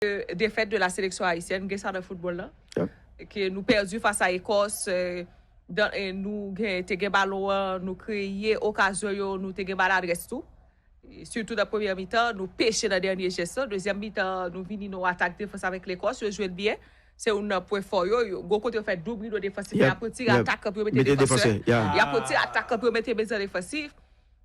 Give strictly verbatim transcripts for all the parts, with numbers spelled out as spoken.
Defèt de la seleksyon ayisyèn, gen sa nan foutbòl la. Ke nou pèdi fas a Ekòs, e, dan, e, nou gen, te gen balon an, nou kreye okazyon yo, nou te gen maladrès tou. E sitou nan premyè mitan, nou peche nan dènye jès lan. Dezyèm mitan, nou vini nan atak defans avèk Lekòs, yo jwe l byen. Se youn nan pwen fò yo. Yo, gwo kote yo fè doub rido defansif, y ap retire atak lan pou yo mete defansè. Y ap retire atak lan pou yo mete mezon defansif.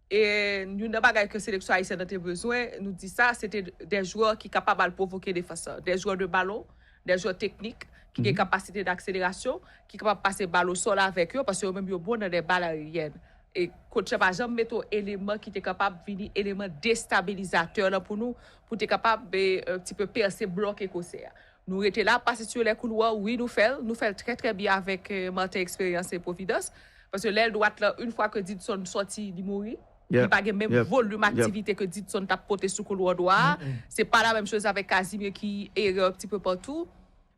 E youn nan bagay ke seleksyon ayisyèn nan te bezwen, nou di sa, se te de jwè ki kapab al pwovoke defans lan. De jwè de balon, de jwè teknik, ki gen kapasite dakselerasyon, ki kapab pase bal o sòl avèk yo, paske yo menm yo bon nan de bal aeryèn. E kotch la pa janm mete yon eleman ki te kapab vini eleman destabilizatè lan pou nou, pou te kapab, e, un petit peu pèse blòk ekosè a. Nou rete la, pase sur les couloirs, wi, nou fè l, nou fè l trè, trè byen avèk, e, Martin Experience e Providence. Paske lèl dwat lan, yon fwa ke Didson sòti, li mouri. Li pa gen menm volim aktivite ke Didson t ap pote sou koulwa dwa a. Se pa la menm choz avèk Casimir ki erè un petit peu partout.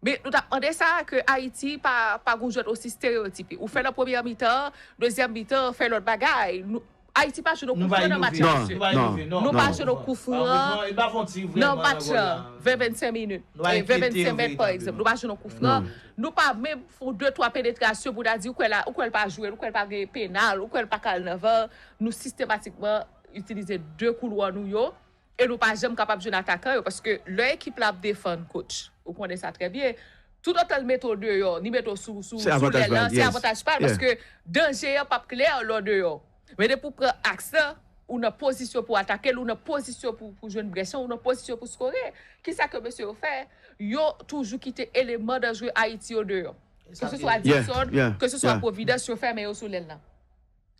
Men nou t ap mande sa, ke Ayiti pa, pa gon jwèt osi stereyotipe. Ou fè nan premyè mitan, dezyèm mitan, fè lòt bagay. Nou, Ayiti pa jwe nan kou fran nan match la, mesye. Nou pa jwe nan kou fran nan match la. Ven, vennsenk minit. E ven, vennsenk mèt, pa egzanp. Nou pa jwe nan kou fran. Nou pa menm fè de, twa penetrasyon pou ta di, ou kwè la, ou kwè l pa jwe, ou kwè l pa gen penal, ou kwè l pa ka al nan var. Nou sistematikman itilize de koulwa nou yo. E nou pa janm kapab jwenn atakan yo, paske lè ekip la ap defann, coach, ou konnen sa trè byen, toutotan l mete w deyò, li mete w sou, sou, sou lèl lan, se avantaj pa l, paske danje an p ap klè lè w deyò. Men depi w pran aks lan, ou nan pozisyon pou atake l, ou nan pozisyon pou, pou jwenn brèch lan, ou nan pozisyon pou skore. Kisa ke mesye yo fè? Yo toujou kite eleman danjre Ayiti yo deyò. Keseswa Didson, keseswa Providence, yo fèmen yo sou lèl lan.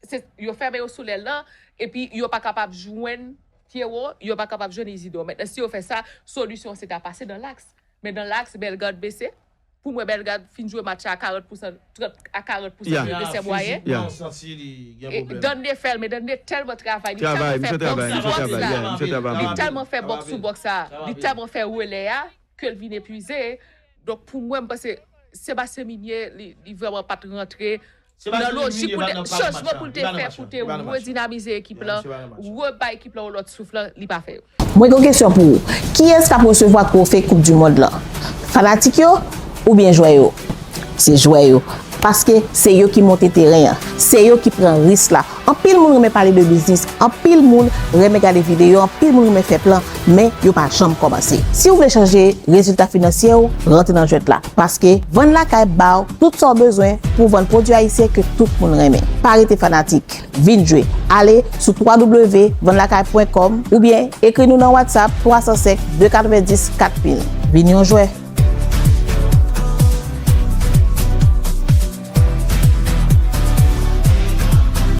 Se, yo fèmen yo sou lèl lan, epi yo pa kapab jwenn Pierrot, yo pa kapab jwenn Isidore. Mentnan, si yo fè sa, solisyon an se ta pase nan laks. Men nan laks, Bellegarde bese. Pou mwen, Bellegarde fin jwe match la a karant pousan, trant a karant pousan de, de ses moyens. Danne fè l, men Danne tèlman travay, li tèlman fè bòks sou bòks la. Li tèlman fè bòks sou bòks la. Li tèlman fè relè a, ke l vin epuize. Donk, pou mwen, m panse Sébastien Migné, li, li vrèman pa t rantre nan lojik pou te, chanjman pou l te fè, pou te redinamize ekip lan, rebay ekip lan yon lòt souf lan, li pa fè yo. Mwen gen yon kesyon pou ou. Kiyès k ap resevwa twofe Koup di Mond lan? Fanatik yo oubyen jwè yo? Se jwè yo. Paske se yo ki monte teren an. Se yo ki pran risk la. Anpil moun renmen pale de biznis. Anpil moun renmen gade videyo. Anpil moun renmen fè plan. Men yo pa janm kòmanse. Si w vle chanje rezilta finansye w, rantre nan jwèt la. Paske Vann Lakay ba w tout sa w bezwen pou w vann pwodui ayisyen ke tout moun renmen. Pa rete fanatik. Vin jwe. Ale sou w w w vann lakay pwen kòm oubyen ekri nou nan WhatsApp twa san senk, de katrevendis, kat mil. Vin yon jwè.